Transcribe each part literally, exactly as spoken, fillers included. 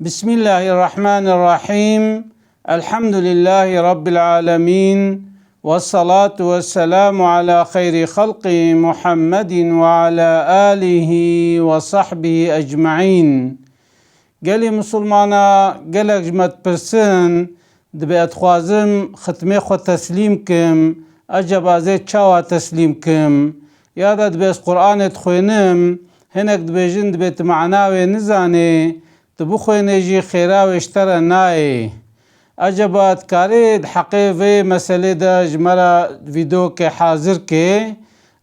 Bismillahirrahmanirrahim. Elhamdülillahi Rabbil alemin. Ve salatu ve selamu ala hayri halqi Muhammedin ve ala alihi ve sahbihi ecmain. Gelî misilmana, gelek ji me dipirsin, dibê ez dixwazim xitmê xwe teslîm kim, eceba ez ê çawa teslîm kim? Ya da dibê ez Qur'anê dixwênim, hinek dibêjin dibê tu mana wê nizanê, tu bixwênê jî xêra wê ji te re nayê. Eceba dikarê di heqê vê meselê de ji me re vîdeoke hazir kê?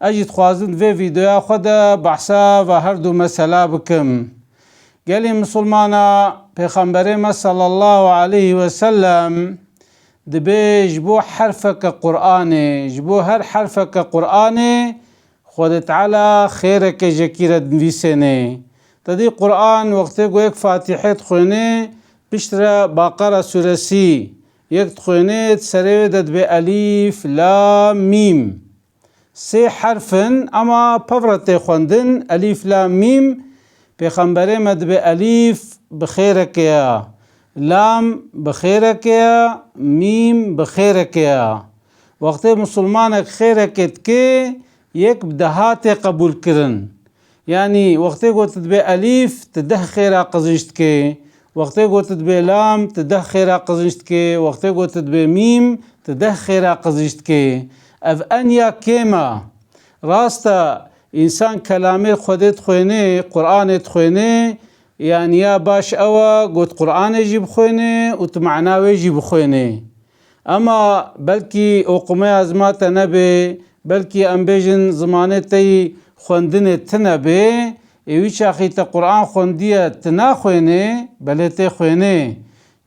Ez jî dixwazim di vê vîdeoya xwe de behsa ve her du mesela bikim. Gelî misilmana, Pêxemberê me sallallahu aleyhi ve sellem dibê ji bo herfeke Qur'anê, ji bo her herfeke Qur'anê Xwedê Teala xêreke jekî re dinivîsênê. Te dî Qur'an wextê ku yek Fatîhe dixwênê, piştre Baqara sûresî yek dixwênê, di serê wê de dibê elîf, lam, mîm. Sê herf in, ema pevre tê xwendin, elîf, lam, mîm. Pêxemberê me dibê elîf bi xêreke ya, lam bi xêreke ya, mîm bi xêreke ya. Wextê misilmanek xêreke dike, yek bi deha tê qebûlkirin. Yanî wextê ku tu dibê elîf, tu deh xêra qizinc dikê. Wextê ku tu dibê lam, tu deh xêra qizinc dikê. Wextê ku tu dibê mîm, tu deh xêra qizinc dikê. Ev enya kêm e. Rast e, însan kelamê Xwedê dixwênê, Qur'anê dixwênê, yanî ya baş ew e, ku tu Qur'anê jî bixwênê û tu mana wê jî bixwênê. Ema belkî oqûmeya zima te nebê, belkî em bêjin zimanê te yî xwendinê tune bê, ê wî çaxî te Qur'an xwendiye, tu naxwênê, belê tê xwênê.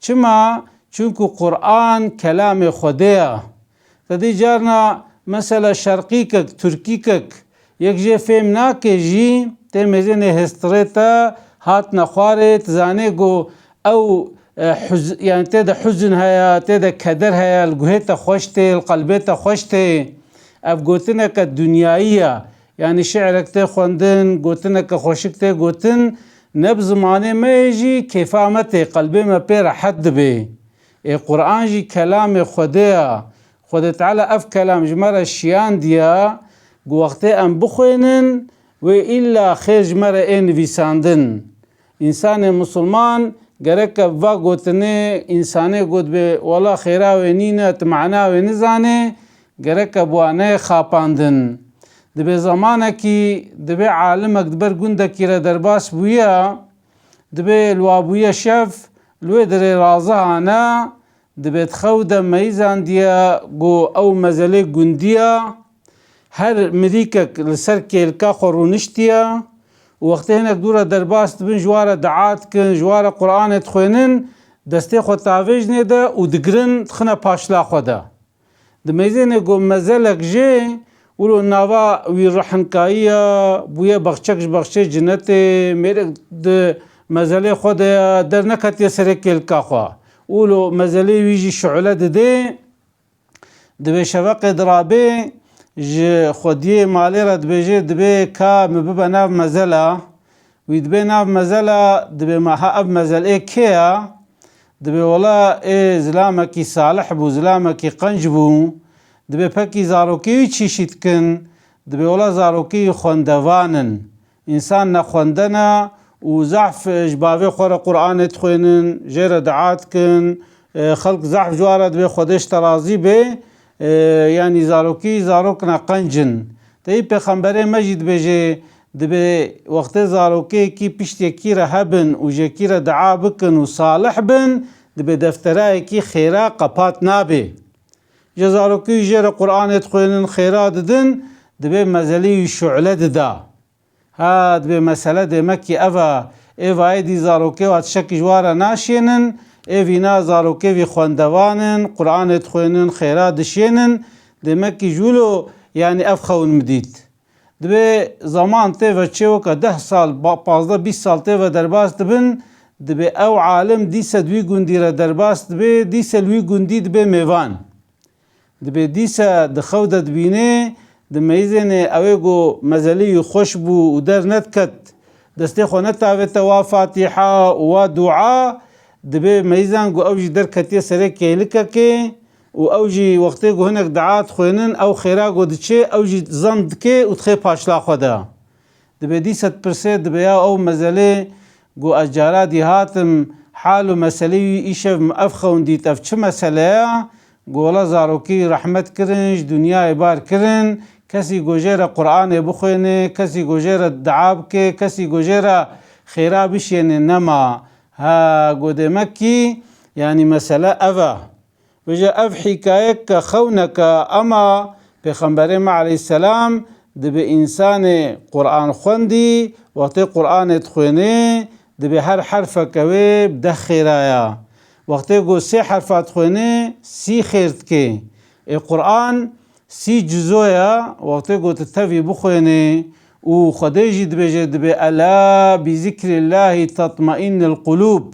Çima? Çunku Qur'an kelamê Xwedê ye. Te dî carna mesela şerqîkek, tirkîkek, yek jê fêm nake jî, tê mêzênê hêstirê te hatine xwarê, tu zanê ku ew, e, huz-, yani tê de huzn heye, tê de keder heye, li guhê te xweş tê, li qelbê te xweş tê. Ev gotineke dinyayî ye. Yani şi'rek tê xwendin, gotineke xweşik tê gotin, ne bi zimanê me yê jî kêfa me tê, qelbê me pê rehet dibê. Ê Qur'an jî kelamê Xwedê ye. Xwedê Teala ev kelam ji me re şiyandiye, ku wextê em bixwênin, wê îlla xêr ji me re ê nivîsandin. Însanê misilman gereke va gotinê, însanê got bê, wela xêra wê nîne, tu mana wê nizanê, gereke bi wan neyê xapandin. Dibê zemanekî, dibê alimek di ber gundekî re derbas bûye, dibê li wa bûye şev, li wê derê razihane, dibê di xew de meyizandiye ku ew mezelê gundî ye, her mirîkek li ser kêlka xwe rûniştiye û wextê hinek dû re derbas dibin, ji wa re dua dikin, ji wa re Qur'anê dixwênin, destê xwe tavêjinê de û digirin, dixine paşla xwe de. Dimeyzêne ku mezelek jê wilo nava wî rihinkayî ye, bûye bexçek ji bexçê cinetê, mêrek di mezelê xwe de ye, derneketiye serê kêlka xwe. Wilo mezelê wî jî şule didê, dibê şeveqê dirabê, ji xwediyê malê re dibêje, dibê ka min bibe nav mezela. Wî dibê nav mezela, dibê ma ha ev mezel ê kê ya? Dibê wela ê zilamekî salih bû, zilamekî qenc bû. Dibê pekî zarokê wî çî şî dikin? Dibê wela zarokê wî xwendevan in. Însan nexwendene û zehf ji bavê xwe re Qur'anê dixwênin, jê re dua dikin. E, xelk zehf ji wan re dibê Xwedê ji te razî bê. E, yanî zarokî zarokna qenc in. Teyî pêxemberê me jî dibêje, dibê wextê zarokeyekî pişt yekî re hebin û ji yekî re dua bikin û salih bin, dibê defterayekî xêra qepat nabê. Ji zarokî jê re Qur'anê dixwênin, xêra didin, dibê mezelî wî şule dida. Ha, dibê mesele dêmekî ev e. Ê vayê dî zarokê wa tiştekî ji wan re naşênin, ê vîna zarokê vî xwendevan in, Qur'anê dixwênin, xêra dişênin, dêmekî ji wilo, yanî ev xewn min dît. Dibê zaman tê ve çê weke deh sal, ba-, pazdeh bîst sal tê ve derbas dibin, dibê ew alim dîse di wî gundî re derbas dibê, dîse li wî gundî dibê mêvan. Dibê dîse di xew de dibînê, di meyzênê ew ê ku mezelî wî xweş bû û dernediket, Destê xwe netavête wa Fatîha û wa dua, dibê meyzan ku ew jî derketiye serê kêlikekê û ew jî wextê ku hinek dua dixwênin, ew xêra ku diçê, ew jî zan dike û dixê paşla xwe de. Dibê dîsa dipirsê, dibê ya ew mezelê ku ez cara dî hatim, hal û meselê wî îşev min ev xewn dît, ev çi mesele ye? Gola zarokî rehmet kirin, ji dinyayê bar kirin, kesî ku jê re Qur'anê bixwêne, kesî ku jê re dua bike, kesî ku jê re xêra bişêne nema. Ha, ku demek kî, yanî mesele ev e. Vêje ev hîkayeke xewneke, ema Pêxemberê me aleyhisselam dibê însanê Qur'an xwendî, wextê Qur'anê dixwêne, dibê her herfeke wê bi deh xêra ya. Wextê ku sê herfa dixwêne, sî xêr dike. Ê Qur'an sî cizo ya, wextê ku tu tevî bixwêne û Xwedê jî dibêje, dibê, "Ela bi zikrillahî tatmainnil qulûb."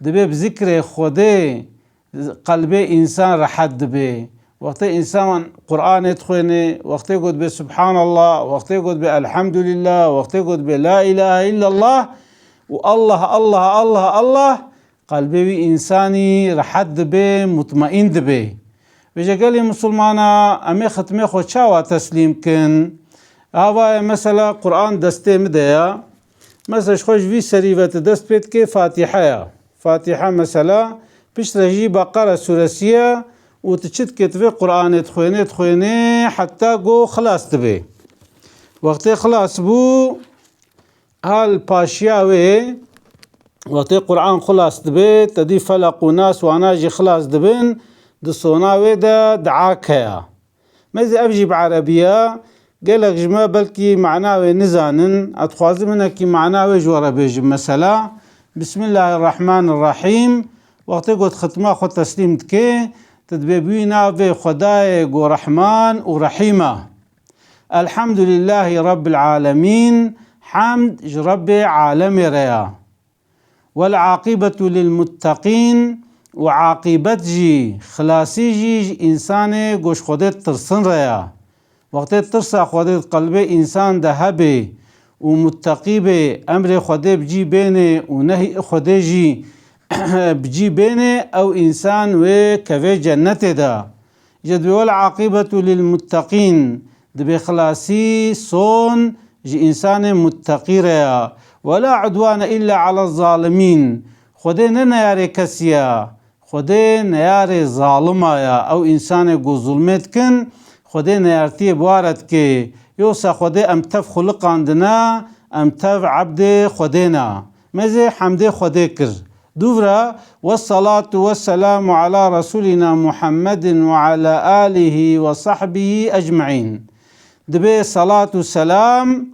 Dibê bi zikrê Xwedê qelbê însan rehet dibe. Wextê însan Qur'anê dixwêne, wextê ku dibê Subhanallah, wextê ku dibê Elhamdulillah, wextê ku dibê La ilahe illallah û Allah, Allah, Allah, Allah, qelbê wî însanî rehet dibe, mutmaîn dibe. Vêje gelê misilmana, em ê xitmê xwe çawa teslîm kin? Ava ye mesela Qur'an destê min de ya. Mesela ji xwe ji vî serî ve tu dest pê dikê Fatîhe ya. Fatîhe mesela piştre jî Beqere sûresî ye û tu çi dikê, tu vê Qur'anê dixwênê, dixwênê heta ku xilas dibe. Wextê xilas bû, hal paşiya wê, wextê Qur'an xilas dibe, te dî Felaq û Nas wana jî xilas dibin, di sona wê de duak heye. Mezî ev jî bi erebî ye, gelek ji me belkî mana wê nizanin, ez dixwazim hinekî mana wê ji we re bêjim. Mesela, Bismillahirrahmanirrahîm, wextê ku tu xitma xwe teslîm dikê, tu dibê bi wî navê Xwedayê ku Rehman û Rehîm e. Elhamdulillahî Rabbil Alemîn, hemd ji Rebbê alemê re ya. Wel aqibetu lil muttaqîn, û aqîbet jî, xilasî jî ji însanê ku ji Xwedê ditirsin re ya. Wextê tirsa Xwedê di qelbê însan de hebe û muttaqî be, emrê Xwedê bi cî bêne û nehyê Xwedê jî bi cî bêne, ew însan wê kevê cennetê de. Ji dibê wel aqibetu lil muttaqîn, dibê xilasî, son ji însanê muttaqî re ya. Wela udwane illa ala zalimîn. Xwedê ne neyarê kesî ya. Xwedê neyarê zalima ya. Ew însanê ku zulmê dikin, Xwedê neyartiyê bi wa re dike. Yosa Xwedê em tev xuliqandine, em tev ebdê Xwedê ne. Mezê hemdê Xwedê kir. Dûvra, "Vessalatu vesselamu ala Resulina Muhammedin ve ala alihi ve sahbihi ecmaîn." Dibê salat û selam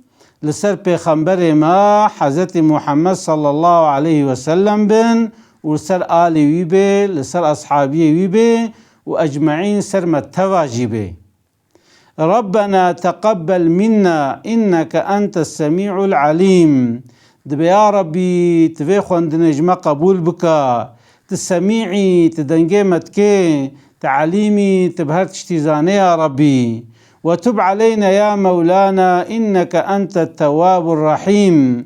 li ser Pêxemberê me, Hezretî Muhammed sallallahu aleyhi ve sellem bin û li ser alî wî bê, li ser ashabiyê wî bê û ecmaîn ser me teva jî bê. Rabbena teqebbel minna inneke entes semî'ul alîm. Dibê ya Rabbî, tu vê xwendinê ji me qebûl bika. Tu semî'î, tu dengê me dikê. Tu elîmî, tu bi her tiştî zanê ya Rabbî. Ve tub eleyna ya Mewlana inneke entet tewwabur rehîm.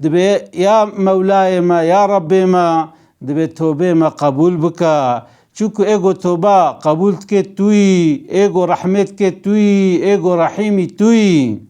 Dibê ya Mewlayê me, ya Rabbê me, dibê tobê me qebûl bika. Çunku ê ku toba qebûl dike tu yî, ê ku rehmê dike tu yî, ê ku rehîmî tu yî.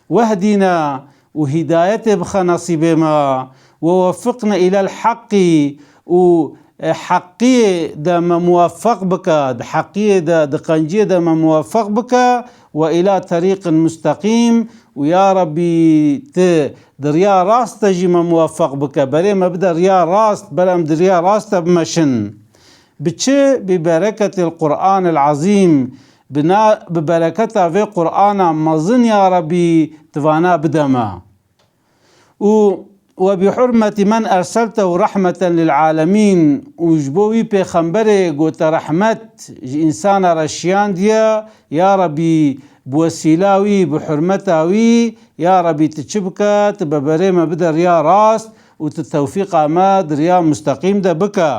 Wehdîna, û hîdayetê bixe nesîbê me. We wefiqne îlel heqî, û, e, heqiyê de me muweffeq bike, di heqiyê de, di qenciyê de me muweffeq bike, we îla terîqin musteqîm, û ya Rabbî, tu di riya rast de jî me muweffeq bike. Berê me bide riya rast, berê em di riya rast de bimeşin. Bi çi? Bi bereketil Qur'anil Azîm. Bi na-, bi bereketa vê Qur'ana mezin ya Rabbî, tu vana bide me. Û "Ve bi hurmeti men erseltehu rahmeten lil alemîn", û ji bo wî pêxemberê ku te rehmet ji însana re şiyandiye, ya Rebî, bi wesîla wî, bi hurmeta wî, ya Rebî, tu çi bike, tu beberê me bide riya rast û tu tewfîqa me di riya musteqîm de bike.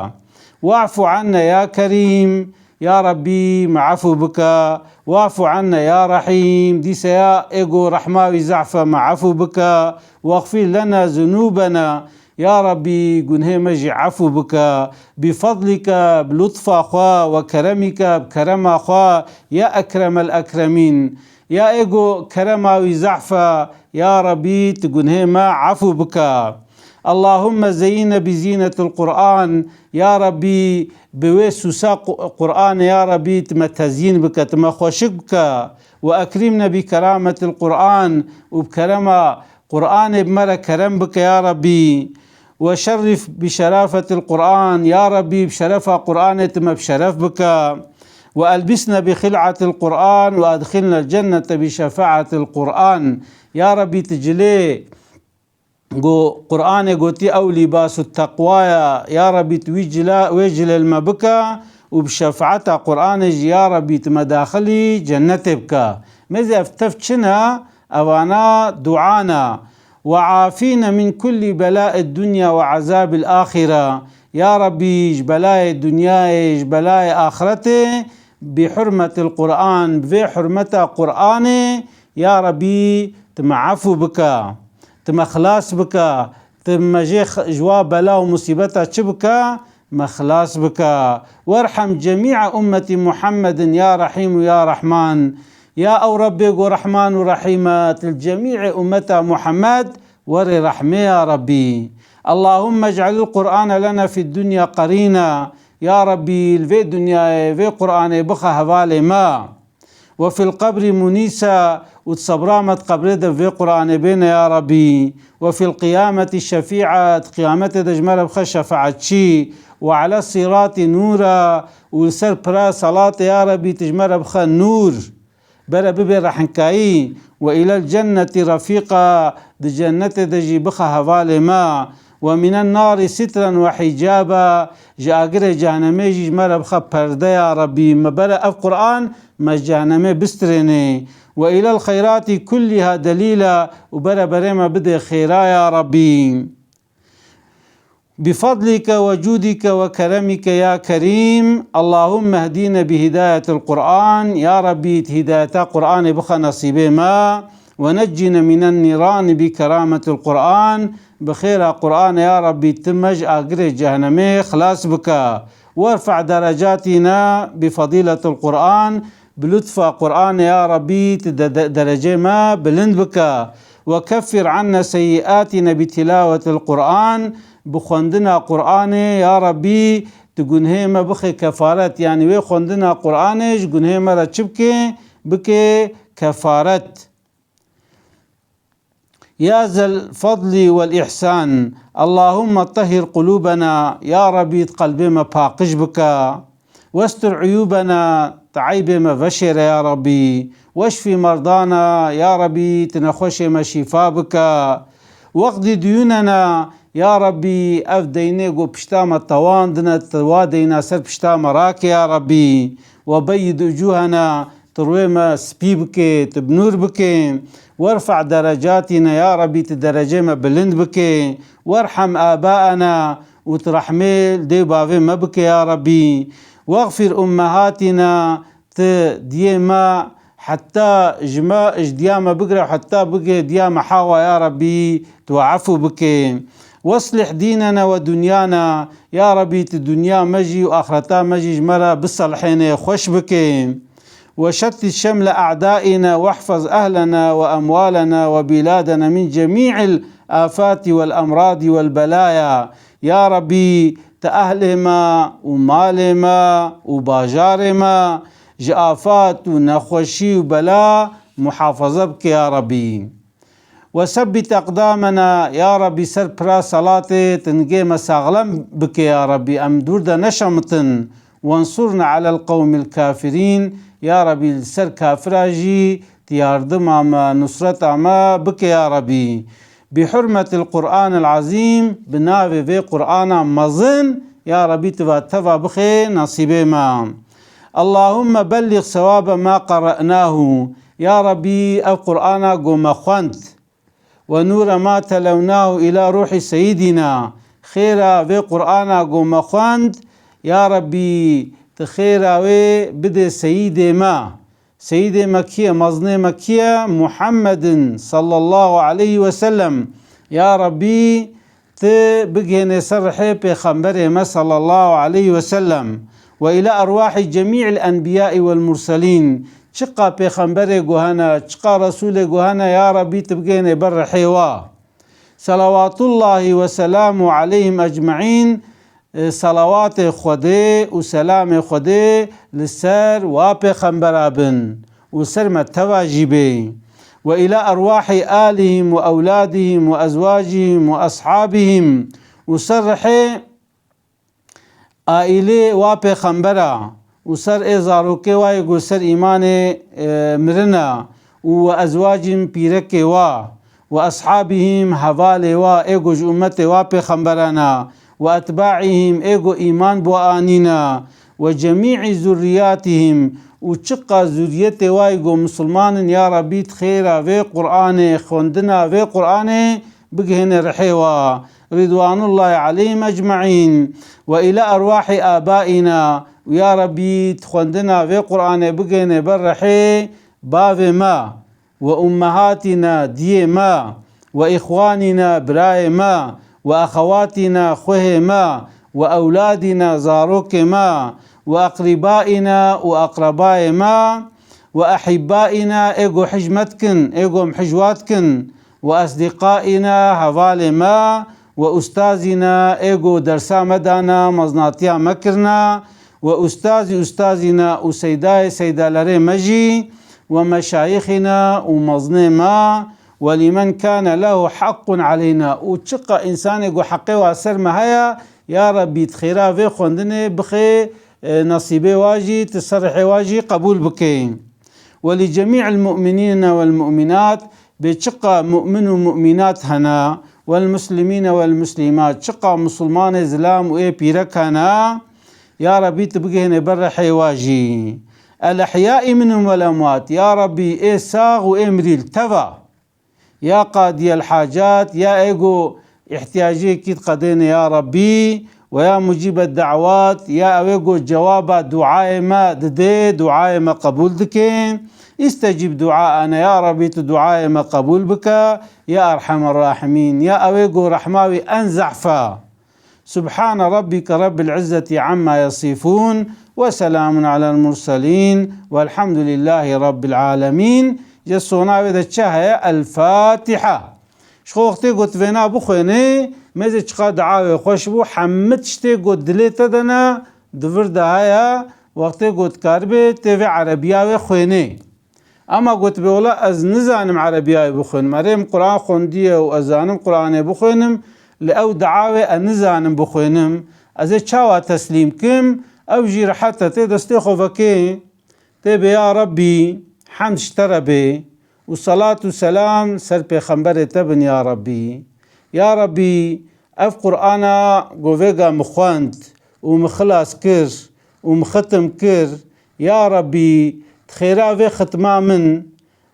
"Wa'fu anne ya Kerîm", Ya Rabbî, me efû bike. Wa'fu anna ya Rahîm. Dîsa ya ê ku rehma wî zehf e, me efû bike. Wexfir lena zunûbena. Ya Rabbî, gunhê me jî efû bike. Bi fadlike, bi lutfa xwe, we keremîke, bi kerema xwe, ya ekremel ekremîn. Ya ê ku kerema wî zehf e, ya Rabbî, tu gunhê me efû bike. Allahümme zeyyine bi zînetil Qur'an. Ya Rabbî, bi wê sûsa Qu-, Qur'anê, ya Rabbî, tu me tezyîn bike, tu me xweşik bike. Ve ekrimne bi kerametil Qur'an, û bi kerema Qur'anê bi me re kerem bike, ya Rabbî. Ve şerrif bi şerafetil Qur'an, ya Rabbî, bi şerefa Qur'anê tu me bi şeref bike. Ve elbisne bi xil'atil Qur'an ve edxilnel cennete bi şefaatil Qur'an. Ya Rabbî, tu cilê Go, Qur'anê gotî, ew lîbasu teqwa ye. Ya Rabbî, tu wî cila, wê cilê li me bike û bi şefaeta Qur'anê jî, ya Rabbî, tu me daxilî cennetê bike. Mêze ev tev çi ne? Evana dua ne. Ve afîne min kullî belâ'id dunya ve ezâbil axire. Ya Rabbî, ji belayê dinyayê, ji belayê axretê, bi hurmetil Qur'an, bi vê hurmeta Qur'anê, ya Rabbî, tu me efû bike. Tu me xilas bike, tu me jê x-, ji wa bela û musîbeta çi bike, me xilas bike. Werhem cemî'a ummetî Muhammedin ya Rehîm û ya Rehman. Ya ew Rebbê ku Rehman û Rehîm e, tu li cemî'ê ummeta Muhammed werê rehmê ya Rebbî. Allahümme ec'alil Qur'ane lena fid dunya qarîna. Ya Rebbî, li vê dinyayê vê Qur'anê bixe hevalê me. Ve fil qebrî munîsa, û di sebra me di qebrê de vê Qur'anê bêne ya Rabbî. Ve fil qiyameti şefî'a, di qiyametê de ji me re bixe şefaetçî. Ve ala siratî nûra, û li ser pira selatê ya Rabbî tu ji me re bixe nûr. Bere bibe rehinkayî. Ve ilel cenneti refîqa, di cennetê de jî bixe hevalê me. Ve minen narî sitren ve hîcaba, ji agirê cehenemê jî ji me re bixe perde ya Rabbî. Me bere ev Qur'an me ji cehenemê bistirênê. Ve ilel xeyratî kullîha delîla, û bere berê me bidê xêra ya Rabbî. Bi fadlike ve cûdike ve keremike ya Kerîm, Allahümme hdîne bi hîdayetil Qur'an, ya Rabbî, tu hîdayeta Qur'anê bixe nesîbê me, ve neccîne minen nîranî bi kerametil Qur'an, bi xêra Qur'anê, ya Rabbî, tu me ji agirê cehenemê xilas bike. Werfe' derecatîna bi fadîletil Qur'an, bi lutfa Qur'anê, ya Rabbî, tu de-, de-, derecê me bilind bike. Ve keffir anna seyyiatîna bi tilawetil Qur'an, bi xwendina Qur'anê, ya Rabbî, tu gunhê me bixê kefaret, yanî wê xwendina Qur'anê ji gunhê me re çi bike? Bike kefaret. Ya zel fadlî wel îhsan, Allahümme tahhir qulûbena, ya Rabbî, tu qelbê me paqij bike. Westur uyûbena, tu eybê me veşêre ya Rabbî. Weşfî merdana, ya Rabbî, tu nexweşê me şîfa bike. Weqdî duyûnena, ya Rabbî, ev deynê ku pişta me tewandine, tu wa deyna ser pişta me rake ya Rabbî. Ve beyyid ucûhena, tu rûyê me spî bike, tu bi nûr bike. Werfe' derecatîne, ya Rabbî, tu derecê me bilind bike. Werhem abaena, û tu rehmê li dê û bavê me bike ya Rabbî. Wexfir ummehatîna, tu diyê me heta ji me, ji diya me bigire heta bigê diya me Hawa ya Rabbî, tu efû bike. Weslih dînena we dunyana, ya Rabbî, tu dinya me jî û axireta me jî ji me re biselhêne, xweş bike. Weşettit şemle a'daîna wehfez ehlena ve emwalena ve bîladena min cemî'il afati vel emradi vel belaya. Ya Rabbî, tu ehlê me û malê me û bajarê me ji afat û nexweşî û bela muhafaza bike ya Rabbî. Wesebbit eqdamena, ya Rabbî, ser pira selatê tingê me saxlem bike ya Rabbî, em dûr de neşemitin. Wensurna alel qewmil kafirîn, ya Rabbî, li ser kafira jî tu yardima me, nusreta me bike ya Rabbî. Bi hurmetil Qur'anil Azîm, bi navê vê Qur'ana mezin, ya Rabbî, tu va teva bixê nasîbê me. Allahümme belliğ sevabe ma qara'nahu. Ya Rabbî, ev Qur'ana ku me xwend, ve nûre ma telewnahu ila ruhî seyidîna. Xêra vê Qur'ana ku me xwend, ya Rabbî, tu xêra wê bidê seyîdê me. Seyîdê me kî ye? Mezinê me kî ye? Muhammedin sallallahu aleyhi ve sellem. Ya Rabbî, tu bigihênê ser rihê pêxemberê me sallallahu aleyhi ve sellem. Ve ila erwahî cemî'il enbiyai vel murselîn. Çiqa pêxemberê ku hene, çiqa resûlê ku hene, ya Rabbî, tu bigihênê ber rihê wa. Selawatullahi ve selamu aleyhim ecmaîn. E, selawatê Xwedê û selamê Xwedê li ser wa pêxembera bin û ser me teva jî bê. Ve ila erwahî alihim ve ewladihim ve ezwacihim ve ashabihim û ser rihê aîlê wa pêxembera û ser ê zarokê wa yê ku ser îmanê, e, mirina û ve ezwacihim pîrekê wa û ashabihim hevalê wa ê ku ji ummetê wa pêxemberana û etbaihim ê ku îman bi wa anîna û cemî'î zurriyatihim û çiqa zurriyetê wa yê ku misilman in, ya Rabbî, di xêra vê Qur'anê, xwendina vê Qur'anê bigihêne rihê wa. Ridwanullahi aleyhim ecmaîn. Ve ila erwahî abaîna. Û ya Rabbî, di xwendina vê Qur'anê bigihêne ber rihê bavê me. Ve ummehatîna, diyê me, ve îxwanîna, birayê me, ve exewatîna, xwehê me, ve ewladîna, zarokê me, ve eqrîbaîna û eqrebayê me, ve ehîbbaîna, ê ku hij me dikin, ê ku em hij wa dikin, ve esdîqaîna, hevalê me, ve ustazîna, ê ku dersa me dana, meznatiya me kirina, ve ustazî ustazîna û seydayê seydalerê me jî, ve meşayixîna û mezinê me, ve lîmen kane lehu haqqun aleyna, û çiqa însanê ku heqê wa ser me heye, ya Rabbî, di xêra vê xwendinê bixê, e, nesîbê wa jî, tu ser rihê wa jî qebûl bikê. Ve li cemî'il mu'minîne vel mu'minat, bê çiqa mu'min û mu'minat hene, vel muslimîne vel muslimat, çiqa misilmanê zilam û ê pîrek hene, ya Rabbî, tu bigihênê ber rihê wa jî. El ehyai minhum vel emwat, ya Rabbî, ê sax û ê mirî li teva. Ya qadiyel hacat, ya ê ku îhtiyaciyekî diqedêne, ya Rabbî, ve ya mucîbed da'wat, ya ew ê ku cewaba duayê me didê, duayê me qebûl dike. Îstecîb duaana, ya Rabbî, tu duayê me qebûl bike, ya erhemer rahimîn, ya ew ê ku rehma wî en zehf e. Subhane Rabbike Rabbil İzzeti amma yasifun ve selamun alel murselin velhamdülillahi Rabbil alemin. Ji sona wê de çi heye? El Fatiha. Ji xwe wextê ku tu vêna bixwênê, mêzê çiqa dua wê xweş bû, hemî tiştê ku dilê te de ne, di vir de heye, wextê ku dikaribê tê vê erebiya wê xwênê. Ama gotibê, wela ez nizanim erebiyayê bixwînim. Erê, min Quran xwendiye û ez zanim Quranê bixwînim, li ew dua wê ez nizanim bixwînim. Ez ê çawa teslîm kim? Ew jî rehet e, tê destê xwe vekê. Tê bê, ya Rebbî, hemd ji te re bê û selat û selam ser pêxemberê te bin, ya Rebbî. Ya Rebbî, ev Qur'ana ku vêga min xwend û min xilas kir û min xitim kir, ya Rebbî, di xêra vê xitima min,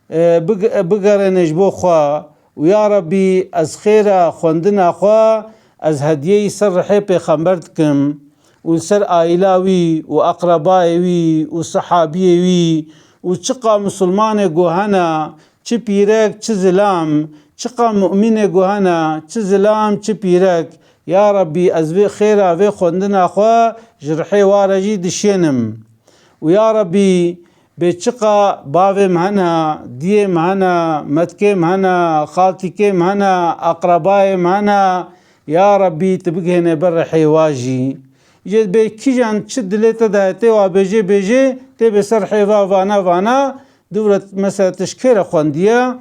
e, big-, bigerêne ji bo xwe û ya Rebbî, ez xêra xwendina xwe, ez hediyeyî ser rihê pêxember dikim û li ser aîla wî û eqrebayê wî û sehabiyê wî û çiqa misilmanê ku hene, çi pîrek, çi zilam, çiqa mumînê ku hene, çi zilam, çi pîrek, ya Rebbî, ez vê xêra vê xwendina xwe ji rihê wa re jî dişênim. Û ya Rebbî, bê çiqa bavê min hene, diyê min hene, metkê min hene, xaltîkê min hene, eqrebayê min hene, ya Rebbî, tu bigihêne ber rihê wa jî. Jê bê kîjan çi dilê te de heye, tê wa bêjê, bêjê, tê bê ser rihê va, vana, vana, Dûre, mesela, tu ji kê re xwendiye?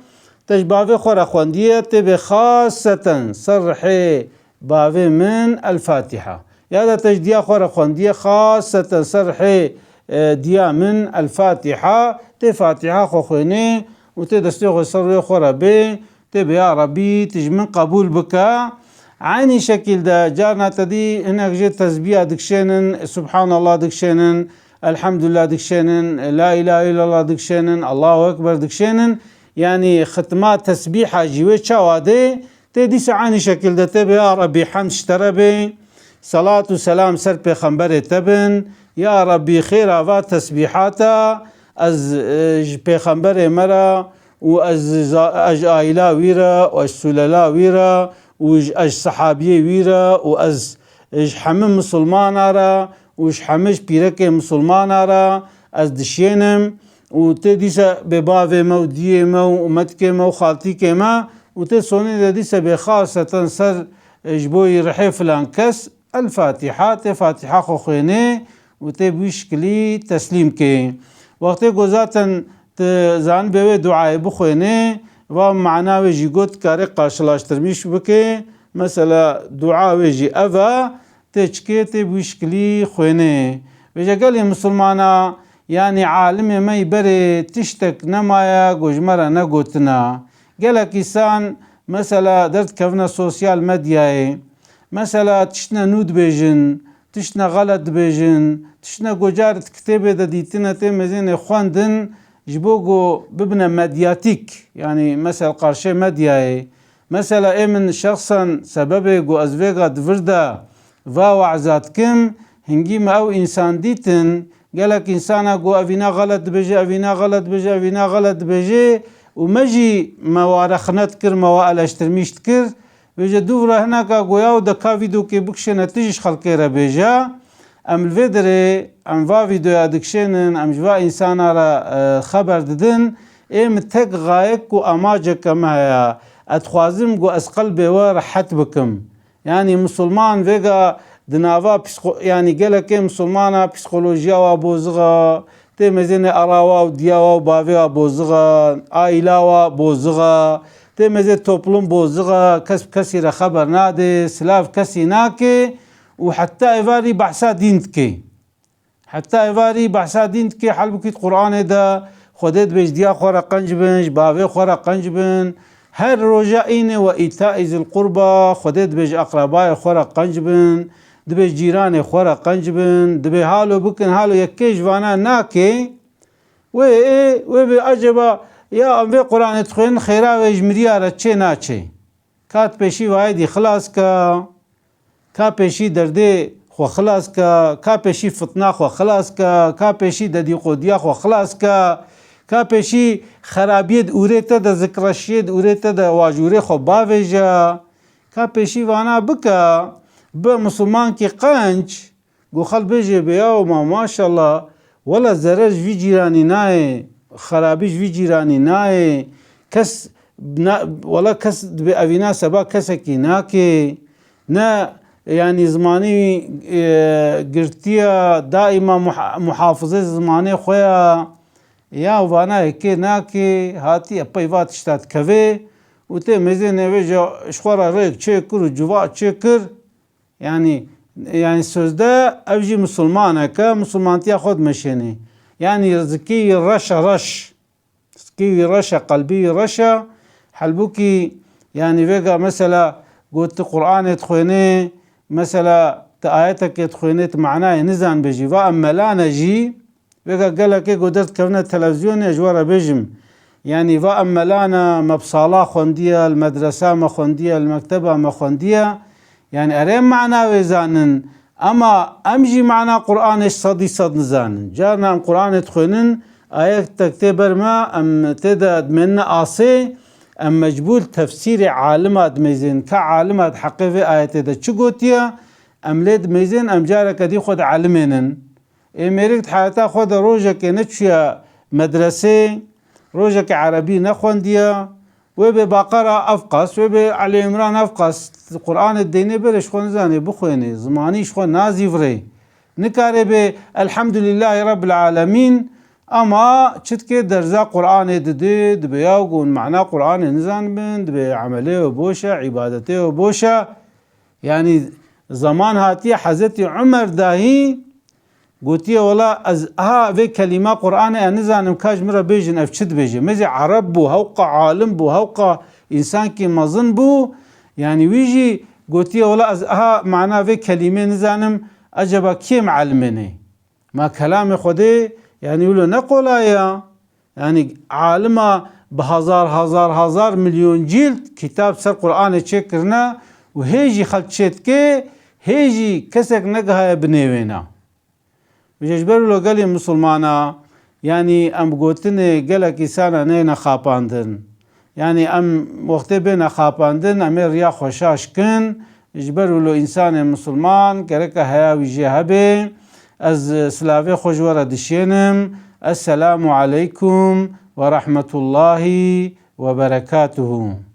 Te ji bavê xwe re xwendiye, tê bê xaseten ser rihê bavê min El-Fatiha. Ya da te ji diya xwe re xwendiye, xaseten ser rihê, e, diya min El-Fatiha, tê Fatiha xwe xwênê û tê destê xwe ser rûyê xwe re bê. Tê bê, ya Rebbî, tu ji min qebûl bike. Eynî şekil de carna te dî hinek jê tesbîha dikişênin, Subhanallah dikişênin, Elhamdulillah dikişênin, La ilahe illallah dikişênin, Allahu Ekber dikişênin. Yanî xitima tesbîha jî wê çawa dê? Tê dîsa eynî şekil de tê bê, ya Rebbî, hemd ji te re bê, selat û selam ser pêxemberê te bin. Ya Rabbî, xêra va tesbîhata ez, e, ji pêxemberê me re û ez za-, ez ji aîla wî re û ez sulela wî re û ji, ez ji sehabiyê wî re û ez ji hemî misilmana re û ji hemî ji pîrekê misilmana re ez dişiyênim û tê dîsa bê bavê me û diyê me û metikê me û xaltîkê me û tê sonê de dîsa bê xaseten ser, e, ji bo yî rihê filan kes. El-Fatiha, tê Fatiha xwe xwênê û tê bi wî şikilî teslîm kê. Wextê ku zaten tu zanibê wê duayê bixwênê, va mana wê jî got, karê qarşılaştırmış bike. Mesela dua wê jî ev e, tê çikê, tê bi wî şikilî xwênê. Vêje gelê misilmana, yanî alimê me yî berê tiştek nemaye ku ji me re negotina. Gelek îsan mesela derdikevine sosyal medyayê. Mesela tiştine nû dibêjin, tiştine xelet dibêjin, tiştine ku car di kitêbê de dîtine tê mêzênê xwendin, ji bo ku bibine medyatîk, yanî mesela qarşê medyayê. Mesela ê min şexsen sebebê ku ez vêga di vir de va we'za dikim, hingî me ew însan dîtin, gelek însana ku evîna xelet dibêje, evîna xelet dibêje, evîna xelet dibêje û me jî me wa rexne dikir, me wa eleştirmîş dikir. Vêje dûv re hineka goya û de ka vîdokê bikişêne tu jî ji xelkê re bêje. Em li vê derê em va vîdeoya dikişênin, em ji va însana re, e, xeber didin. Ê min tek xayek ku amaceke me heye. Ez dixwazim ku ez qelbê we rehet bikim. Yanî misilman vêga di nava psîko-, yanî gelekê misilmana psîkolojiya wa bozixa, tê mêzênê ara wa û diya wa û bavê wa bozixa, aîla wa bozixa, tê mêzê toplum bozixa, kes bi kesî re xeber nade, silav kesî nake û heta êvarî behsa dîn dike. Heta êvarî behsa dîn dike, halbûkî di Qur'anê de Xwedê dibê ji diya xwe re qenc bin, ji bavê xwe re qenc bin. Her roja înê we îtaî zil qurba, Xwedê dibê ji eqrebayê xwe re qenc bin, dibê ji cîranê xwe re qenc bin, dibê halo bikin, halo yekê ji vana nake. Wê ê, wê bê acaba ya em vê Qur'anê dixwênin xêra wê ji miriya re çê naçê? Ka di pêşî vayedî xilas ke, ka pêşî derdê xwe xilas ke, ka pêşî fitna xwe xilas ke, ka pêşî dedîqodiya xwe xilas ke, ka pêşî xerabiyê di ûrê te de zikreşiyê di ûrê te de wa ji ûrê xwe bavêje, ka pêşî vana bike, bi misilmankî qenc, Go xelk bêjê bê ya ma maşallah, wela zerer ji vî cîranî nayê, xerabî ji vî cîranî nayê, kes na-, wela kes dibê evîna seba kesekî nakê, ne yanî zimanî, e, girtiya, daîma muha-, muhafizê zimanê xwe ya, ya vana yekê nakê, hatiye pey va tişta dikevê û tê mêzê nêvêja ji xwe re rêk çêkir û civa çêkir. Yanî, yanî sözde ev jî misilmanek e, misilmantiya xwe dimeşênê. Yanî zikê wî reş e, reş. Zikê wî reş e, qelbê wî reş e. Halbûkî, yanî vêga mesela got tu Qur'anê dixwênê, mesela tu ayetekê dixwênê, tu manayê nizanibê jî, va em melan e jî, Vêga gelekê ku derdikevine televîzyonê, ez ji we re bêjim, yanî va em melan e, me bi sala xwendiye, li medresa me xwendiye, li mekteba me xwendiye, yanî erê em mana wê zanin, ema em jî mana Qur'anê sedî sed nizanin. Carna em Qur'anê dixwênin, ayetek tê ber me, em tê de dimênine asê, em mecbûr tefsîrê alima dimêzên, ka alima di heqê vê ayetê de çi gotiye, em lê dimêzên, em careke dî xwe dialimênin. Ê mêrik di heyata xwe de rojekê neçûye medresê, rojekê erebî nexwendiye, wê bê Baqera ev qas, wê bê Elî Îmran ev qas, Qur'anê deynê berê ji xwe nizanê bixwênê, zimanî ji xwe nazîvirê. Nikarê bê Elhamdulîllahî Rebbil Alemîn, ema çi dike derza Qur'anê didê, dibê ya ku mana Qur'anê nizanibin, dibê emelê we boş e, îbadetê we boş e. Yanî zeman hatiye Hezretî Umer dahî gotiye, wela ez ha vê kelîma Qur'anê ez nizanim, ka ji min re bêjin ev çi dibêje. Mêzê ereb bû, hewqa alim bû, hewqa însankî mezin bû. Yanî wî jî gotiye, wela ez ha mana vê kelîmê nizanim, eceba kê mialimênê? Ma kelamê Xwedê, yanî wilo ne qolay e ya. Yanî alima bi hazar, hazar, hazar milyon cîld kitab ser Qur'anê çêkirine û hê jî xelk çêdike, hê jî kesek negihaye binê wêna. Vêje ji ber wilo gelê misilmana, yanî em gotinê gelek îsana neyne xapandin. Yanî em wextê bêne xapandin, em ê riya xwe şaş kin. Ji ber wilo însanê misilman gereke heya wî jê hebe. Ez silavê xwe ji we re dişênim. Esselamu aleykum ve rahmetullahi ve berekatuhu.